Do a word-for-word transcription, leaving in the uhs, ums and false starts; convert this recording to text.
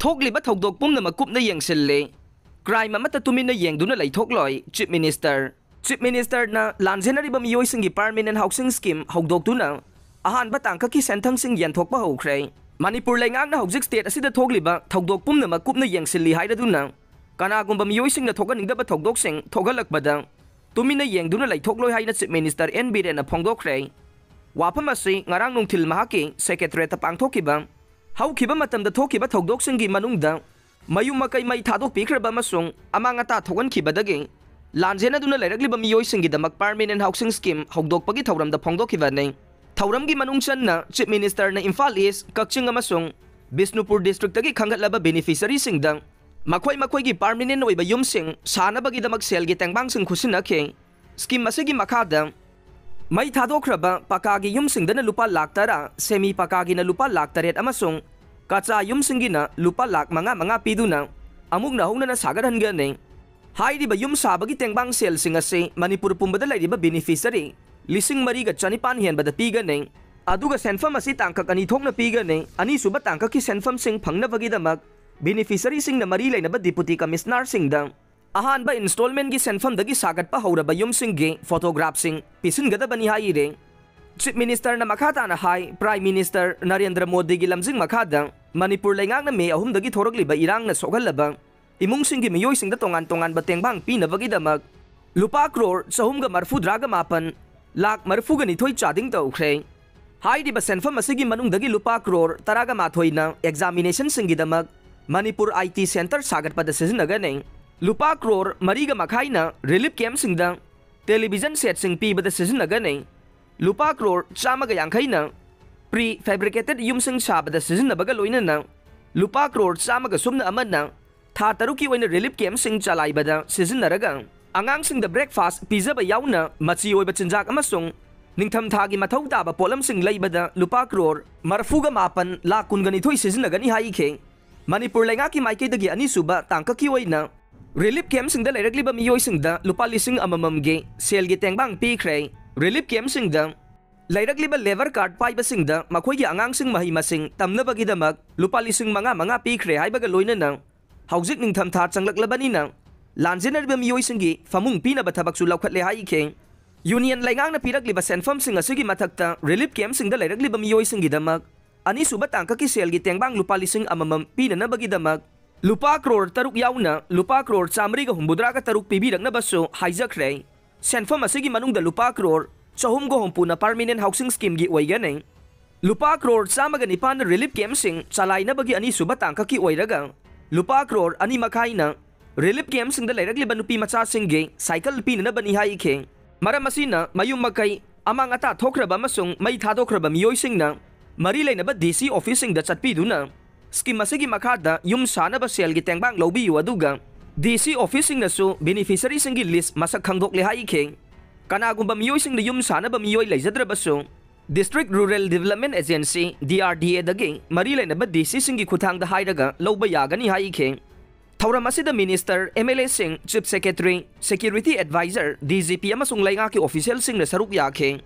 ꯊꯣꯛꯂꯤꯕ ꯊꯧꯗꯣꯛ ꯄꯨꯝꯅꯃꯛ ꯀꯨꯞꯅ ꯌꯦꯡꯁꯤꯜꯂꯤ꯫ Crime ꯑꯃꯠꯇ ꯇꯨꯃꯤꯟꯅ ꯌꯦꯡꯗꯨꯅ ꯂꯩꯊꯣꯛꯂꯣꯏ꯫ Chief Minister꯫ Chief Ministerꯅ ꯂꯥꯟꯖꯦꯟꯅꯔꯤꯕ ꯃꯤꯑꯣꯏꯁꯤꯡꯒꯤ permanent housing scheme ꯍꯧꯗꯣꯛꯇꯨꯅ ꯑꯍꯥꯟꯕ ꯇꯥꯡꯀꯛꯀꯤ ꯁꯦꯟꯊꯪꯁꯤꯡ ꯌꯦꯟꯊꯣꯛꯄ ꯍꯧꯈ꯭ꯔꯦ꯫ ꯃꯅꯤꯄꯨꯔ ꯂꯩꯉꯥꯛꯅ ꯍꯧꯖꯤꯛ state ꯑꯁꯤꯗ ꯊꯣꯛꯂꯤꯕ ꯊꯧꯗꯣꯛ ꯄꯨꯝꯅꯃꯛ ꯀꯨꯞꯅ ꯌꯦꯡꯁꯤꯜꯂꯤ ꯍꯥꯏꯔꯗꯨꯅ ꯀꯅꯥꯒꯨꯝꯕ ꯃꯤꯑꯣꯏꯁꯤꯡꯅ ꯊꯣꯛꯍꯟꯅꯤꯡꯗꯕ ꯊꯧꯗꯣꯛꯁꯤꯡ ꯊꯣꯛꯍꯜꯂꯛꯄꯗ ꯇꯨꯃꯤꯟꯅ ꯌꯦꯡꯗꯨꯅ ꯂꯩꯊꯣꯛꯂꯣꯏ ꯍꯥꯏꯅ Chief Minister N ꯕꯤꯔꯦꯟꯅ ꯐꯣꯡꯗꯣꯛꯈ꯭ꯔꯦ꯫ ꯋꯥꯐꯝ ꯑꯁꯤ ꯉꯔꯥꯡ ꯅꯨꯡꯊꯤꯜ ꯃꯍꯥꯛꯀꯤ Secretariatꯇ ꯄꯥꯡꯊꯣꯛꯈꯤꯕ ꯍꯧꯈꯤꯕ ꯃꯇꯝꯗ ꯊꯣꯛꯈꯤꯕ ꯊꯧꯗꯣꯛꯁꯤꯡꯒꯤ ꯃꯅꯨꯡꯗ ꯃꯌꯨꯝ ꯃꯀꯩ ꯃꯩ ꯊꯥꯗꯣꯛꯄꯤꯈ꯭ꯔꯕ ꯑꯃꯁꯨꯡ ꯑꯃꯥꯡ ꯑꯇꯥ ꯊꯣꯛꯍꯟꯈꯤꯕꯗꯒꯤ ꯂꯥꯟꯖꯦꯟꯅꯗꯨꯅ ꯂꯩꯔꯛꯂꯤꯕ ꯃꯤꯑꯣꯏꯁꯤꯡꯒꯤꯗꯃꯛ permanent housing scheme ꯍꯧꯗꯣꯛꯄꯒꯤ ꯊꯧꯔꯝꯗ ꯐꯣꯡꯗꯣꯛꯈꯤꯕꯅꯤ꯫ ꯊꯧꯔꯝꯒꯤ ꯃꯅꯨꯡ ꯆꯟꯅ Chief Ministerꯅ ꯏꯝꯐꯥꯜ East, ꯀꯛꯆꯤꯡ ꯑꯃꯁꯨꯡ ꯕꯤꯁꯅꯨꯄꯨꯔ districtꯇꯒꯤ ꯈꯟꯒꯠꯂꯕ beneficiaryꯁꯤꯡꯗ ꯃꯈꯣꯏ ꯃꯈꯣꯏꯒꯤ permanent ꯑꯣꯏꯕ ꯌꯨꯝꯁꯤꯡ ꯁꯥꯅꯕꯒꯤꯗꯃꯛ ꯁꯦꯜꯒꯤ ꯇꯦꯡꯕꯥꯡꯁꯤꯡ ꯈꯨꯠꯁꯤꯟꯅꯈꯤ꯫ Scheme ꯑꯁꯤꯒꯤ ꯃꯈꯥꯗ ꯃꯩ ꯊꯥꯗꯣꯛꯈ꯭ꯔꯕ ꯄꯀꯥꯒꯤ ꯌꯨꯝꯁꯤꯡꯗꯅ ꯂꯨꯄꯥ ꯂꯥꯈ ꯇꯔꯥ, semi ꯄꯀꯥꯒꯤꯅ ꯂꯨꯄꯥ ꯂꯥꯈ ꯇꯔꯦꯠ ꯑꯃꯁꯨꯡ ꯀꯆꯥ ꯌꯨꯝꯁꯤꯡꯒꯤꯅ ꯂꯨꯄꯥ ꯂꯥꯈ ꯃꯉꯥ ꯃꯉꯥ ꯄꯤꯗꯨꯅ ꯑꯃꯨꯛ ꯅꯧꯍꯧꯅꯅ ꯁꯥꯒꯠꯍꯟꯒꯅꯤ꯫ ꯍꯥꯏꯔꯤꯕ ꯌꯨꯝ ꯁꯥꯕꯒꯤ ꯇꯦꯡꯕꯥꯡ ꯁꯦꯜꯁꯤꯡ ꯑꯁꯤ ꯃꯅꯤꯄꯨꯔ ꯄꯨꯝꯕꯗ ꯂꯩꯔꯤꯕ beneficiary ꯂꯤꯁꯤꯡ ꯃꯔꯤꯒ ꯆꯅꯤꯄꯥꯟ ꯍꯦꯟꯕꯗ ꯄꯤꯒꯅꯤ꯫ ꯑꯗꯨꯒ ꯁꯦꯟꯐꯝ ꯑꯁꯤ ꯇꯥꯡꯀꯛ ꯑꯅꯤ ꯊꯣꯛꯅ ꯄꯤꯒꯅꯤ꯫ ꯑꯅꯤꯁꯨꯕ ꯇꯥꯡꯀꯛꯀꯤ ꯁꯦꯟꯐꯝꯁꯤꯡ ꯐꯪꯅꯕꯒꯤꯗꯃꯛ beneficiaryꯁꯤꯡꯅ ꯃꯔꯤ ꯂꯩꯅꯕ Deputy Commissionerꯁꯤꯡꯗ ꯑꯍꯥꯟꯕ installmentꯒꯤ ꯁꯦꯟꯐꯝꯗꯒꯤ ꯁꯥꯒꯠꯄ ꯍꯧꯔꯕ ꯌꯨꯝꯁꯤꯡꯒꯤ photographꯁꯤꯡ ꯄꯤꯁꯤꯟꯒꯗꯕꯅꯤ ꯍꯥꯏꯔꯦ꯫ Chief Ministerꯅ ꯃꯈꯥ ꯇꯥꯅ ꯍꯥꯏ, Prime Minister ꯅꯔꯦꯟꯗ꯭ꯔ ꯃꯣꯗꯤꯒꯤ ꯂꯝꯖꯤꯡ ꯃꯈꯥꯗ ꯃꯅꯤꯄꯨꯔ ꯂꯩꯉꯥꯛꯅ ꯃꯦ ꯑꯍꯨꯝꯗꯒꯤ ꯊꯣꯔꯛꯂꯤꯕ ꯏꯔꯥꯡꯅ ꯁꯣꯛꯍꯜꯂꯕ ꯏꯃꯨꯡꯁꯤꯡꯒꯤ ꯃꯤꯑꯣꯏꯁꯤꯡꯗ ꯇꯣꯉꯥꯟ ꯇꯣꯉꯥꯟꯕ ꯇꯦꯡꯕꯥꯡ ꯄꯤꯅꯕꯒꯤꯗꯃꯛ ꯂꯨꯄꯥ ꯀ꯭ꯔꯣꯔ ꯆꯍꯨꯝꯒ ꯃꯔꯐꯨꯇꯔꯥꯒ ꯃꯥꯄꯟ ꯂꯥꯈ ꯃꯔꯐꯨꯒ ꯅꯤꯊꯣꯏ ꯆꯥꯗꯤꯡ ꯇꯧꯈ꯭ꯔꯦ꯫ ꯍꯥꯏꯔꯤꯕ ꯁꯦꯟꯐꯝ ꯑꯁꯤꯒꯤ ꯃꯅꯨꯡꯗꯒꯤ ꯂꯨꯄꯥ ꯀ꯭ꯔꯣꯔ ꯇꯔꯥꯒ ꯃꯥꯊꯣꯏꯅ examinationꯁꯤꯡꯒꯤꯗꯃꯛ ꯃꯅꯤꯄꯨꯔ IT center ꯁꯥꯒꯠꯄꯗ ꯁꯤꯖꯤꯟꯅꯒꯅꯤ꯫ ꯂꯨꯄꯥ ꯀ꯭ꯔꯣꯔ ꯃꯔꯤꯒ ꯃꯈꯥꯏꯅ relief campꯁꯤꯡꯗ television setꯁꯤꯡ ꯄꯤꯕꯗ ꯁꯤꯖꯤꯟꯅꯒꯅꯤ꯫ ꯂꯨꯄꯥ ꯀ꯭ꯔꯣꯔ ꯆꯥꯝꯃꯒ ꯌꯥꯡꯈꯩꯅ prefabricated ꯌꯨꯝꯁꯤꯡ ꯁꯥꯕꯗ ꯁꯤꯖꯤꯟꯅꯕꯒ ꯂꯣꯏꯅꯅ ꯂꯨꯄꯥ ꯀ꯭ꯔꯣꯔ ꯆꯥꯝꯃꯒ ꯁꯨꯞꯅ ꯑꯃꯅ ꯊꯥ ꯇꯔꯨꯛꯀꯤ ꯑꯣꯏꯅ relief campꯁꯤꯡ ꯆꯂꯥꯏꯕꯗ ꯁꯤꯖꯤꯟꯅꯔꯒ ꯑꯉꯥꯡꯁꯤꯡꯗ breakfast ꯄꯤꯖꯕ ꯌꯥꯎꯅ ꯃꯆꯤ ꯑꯣꯏꯕ ꯆꯤꯟꯖꯥꯛ ꯑꯃꯁꯨꯡ ꯅꯤꯡꯊꯝꯊꯥꯒꯤ ꯃꯊꯧ ꯇꯥꯕ ꯄꯣꯠꯂꯝꯁꯤꯡ ꯂꯩꯕꯗ ꯂꯨꯄꯥ ꯀ꯭ꯔꯣꯔ ꯃꯔꯐꯨꯒ ꯃꯥꯄꯟ ꯂꯥꯈ ꯀꯨꯟꯒ ꯅꯤꯊꯣꯏ ꯁꯤꯖꯤꯟꯅꯒꯅꯤ ꯍꯥꯏꯈꯤ꯫ ꯃꯅꯤꯄꯨꯔ ꯂꯩꯉꯥꯛꯀꯤ ꯃꯥꯏꯀꯩꯗꯒꯤ ꯑꯅꯤꯁꯨꯕ ꯇꯥꯡꯀꯛꯀꯤ ꯑꯣꯏꯅ relief campꯁꯤꯡꯗ ꯂꯩꯔꯛꯂꯤꯕ ꯃꯤꯑꯣꯏꯁꯤꯡꯗ ꯂꯨꯄꯥ ꯂꯤꯁꯤꯡ ꯑꯃꯃꯝꯒꯤ ꯁꯦꯜꯒꯤ ꯇꯦꯡꯕꯥꯡ ꯄꯤꯈ꯭ꯔꯦ꯫ Relief campꯁꯤꯡꯗ ꯂꯩꯔꯛꯂꯤꯕ ꯂꯦꯕꯔ ꯀꯥꯔꯗ ꯄꯥꯏꯕꯁꯤꯡꯗ ꯃꯈꯣꯏꯒꯤ ꯑꯉꯥꯡꯁꯤꯡ ꯃꯍꯩ ꯃꯁꯤꯡ ꯇꯝꯅꯕꯒꯤꯗꯃꯛ ꯂꯨꯄꯥ ꯂꯤꯁꯤꯡ ꯃꯉꯥ ꯃꯉꯥ ꯄꯤꯈ꯭ꯔꯦ ꯍꯥꯏꯕꯒ ꯂꯣꯏꯅꯅ ꯍꯧꯖꯤꯛ ꯅꯤꯡꯊꯝꯊꯥ ꯆꯪꯂꯛꯂꯕꯅꯤꯅ ꯂꯥꯟꯖꯦꯟꯅꯔꯤꯕ ꯃꯤꯑꯣꯏꯁꯤꯡꯒꯤ ꯐꯃꯨꯡ ꯄꯤꯅꯕ ꯊꯕꯛꯁꯨ ꯂꯧꯈꯠꯂꯦ ꯍꯥꯏꯈꯤ꯫ ꯌꯨꯅꯤꯌꯟ ꯂꯩꯉꯥꯛꯅ ꯄꯤꯔꯛꯂꯤꯕ ꯁꯦꯟꯐꯝꯁꯤꯡ ꯑꯁꯤꯒꯤ ꯃꯊꯛꯇ ꯔꯤꯂꯤꯐ ꯀꯦꯝꯞꯁꯤꯡꯗ ꯂꯩꯔꯛꯂꯤꯕ ꯃꯤꯑꯣꯏꯁꯤꯡꯒꯤꯗꯃꯛ ꯑꯅꯤꯁꯨꯕ ꯇꯥꯡꯀꯛꯀꯤ ꯁꯦꯜꯒꯤ ꯇꯦꯡꯕꯥꯡ ꯂꯨꯄꯥ ꯂꯤꯁꯤꯡ ꯑꯃꯃꯝ ꯄꯤꯅꯅꯕꯒꯤꯗꯃꯛ ꯂꯨꯄꯥ ꯀ꯭ꯔꯣꯔ ꯇꯔꯨꯛ ꯌꯥꯎꯅ ꯂꯨꯄꯥ ꯀ꯭ꯔꯣꯔ ꯆꯥꯃꯔꯤꯒ ꯍꯨꯝꯐꯨꯇꯔꯥꯒ ꯇꯔꯨꯛ ꯄꯤꯕꯤꯔꯛꯅꯕꯁꯨ ꯍꯥꯏꯖꯈ꯭ꯔꯦ꯫ ꯁꯦꯟꯐꯝ ꯑꯁꯤꯒꯤ ꯃꯅꯨꯡꯗ ꯂꯨꯄꯥ ꯀ꯭ꯔꯣꯔ ꯆꯍꯨꯝꯒ ꯍꯨꯝꯐꯨꯅ ꯄꯔꯃꯤꯅꯦꯟ ꯍꯥꯎꯁꯤꯡ ꯁ꯭ꯀꯤꯝꯒꯤ ꯑꯣꯏꯒꯅꯤ꯫ ꯂꯨꯄꯥ ꯀ꯭ꯔꯣꯔ ꯆꯥꯝꯃꯒ ꯅꯤꯄꯥꯟꯅ ꯔꯤꯂꯤꯐ ꯀꯦꯝꯞꯁꯤꯡ ꯆꯂꯥꯏꯅꯕꯒꯤ ꯑꯅꯤꯁꯨꯕ ꯇꯥꯡꯀꯛꯀꯤ ꯑꯣꯏꯔꯒ, ꯂꯨꯄꯥ ꯀ꯭ꯔꯣꯔ ꯑꯅꯤ ꯃꯈꯥꯏꯅ ꯔꯤꯂꯤꯐ ꯀꯦꯝꯞꯁꯤꯡꯗ ꯂꯩꯔꯛꯂꯤꯕ ꯅꯨꯄꯤ ꯃꯆꯥꯁꯤꯡꯒꯤ ꯁꯥꯏꯀꯜ ꯄꯤꯅꯅꯕꯅꯤ ꯍꯥꯏꯈꯤ꯫ ꯃꯔꯝ ꯑꯁꯤꯅ, ꯃꯌꯨꯝ ꯃꯀꯩ, ꯑꯃꯥꯡ ꯑꯇꯥ ꯊꯣꯛꯈ꯭ꯔꯕ ꯑꯃꯁꯨꯡ ꯃꯩ ꯊꯥꯗꯣꯛꯈ꯭ꯔꯕ ꯃꯤꯑꯣꯏꯁꯤꯡꯅ ꯃꯔꯤ ꯂꯩꯅꯕ ꯗꯤ ꯁꯤ ꯑꯣꯐꯤꯁꯁꯤꯡꯗ ꯆꯠꯄꯤꯗꯨꯅ ꯁ꯭ꯀꯤꯝ ꯑꯁꯤꯒꯤ ꯃꯈꯥꯗ ꯌꯨꯝ ꯁꯥꯅꯕ ꯁꯦꯜꯒꯤ ꯇꯦꯡꯕꯥꯡ ꯂꯧꯕꯤꯌꯨ, ꯑꯗꯨꯒ ꯗꯤ ꯁꯤ ꯑꯣꯐꯤꯁꯁꯤꯡꯅꯁꯨ ꯕꯦꯅꯤꯐꯤꯁꯔꯤꯁꯤꯡꯒꯤ ꯂꯤꯁ ꯃꯁꯛ ꯈꯪꯗꯣꯛꯂꯦ ꯍꯥꯏꯈꯤ꯫ ꯀꯅꯥꯒꯨꯝꯕ ꯃꯤꯑꯣꯏꯁꯤꯡꯅ ꯌꯨꯝ ꯁꯥꯅꯕ ꯃꯤꯑꯣꯏ ꯂꯩꯖꯗ꯭ꯔꯕꯁꯨ, district rural development agency, D R D ꯑꯦꯗꯒꯤ ꯃꯔꯤ ꯂꯩꯅꯕ ꯗꯤ ꯁꯤꯁꯤꯡꯒꯤ ꯈꯨꯠꯊꯥꯡꯗ ꯍꯥꯏꯔꯒ ꯂꯧꯕ ꯌꯥꯒꯅꯤ ꯍꯥꯏꯈꯤ꯫ ꯊꯧꯔꯝ ꯑꯁꯤꯗ ꯃꯤꯅꯤꯁꯇꯔ, ꯑꯦꯝ ꯑꯦꯜ ꯑꯦꯁꯤꯡ, chief secretary, security adviser, D G P ꯑꯃꯁꯨꯡ ꯂꯩꯉꯥꯛꯀꯤ ꯑꯣꯐꯤꯁꯤꯌꯦꯜꯁꯤꯡꯅ ꯁꯔꯨꯛ ꯌꯥꯈꯤ꯫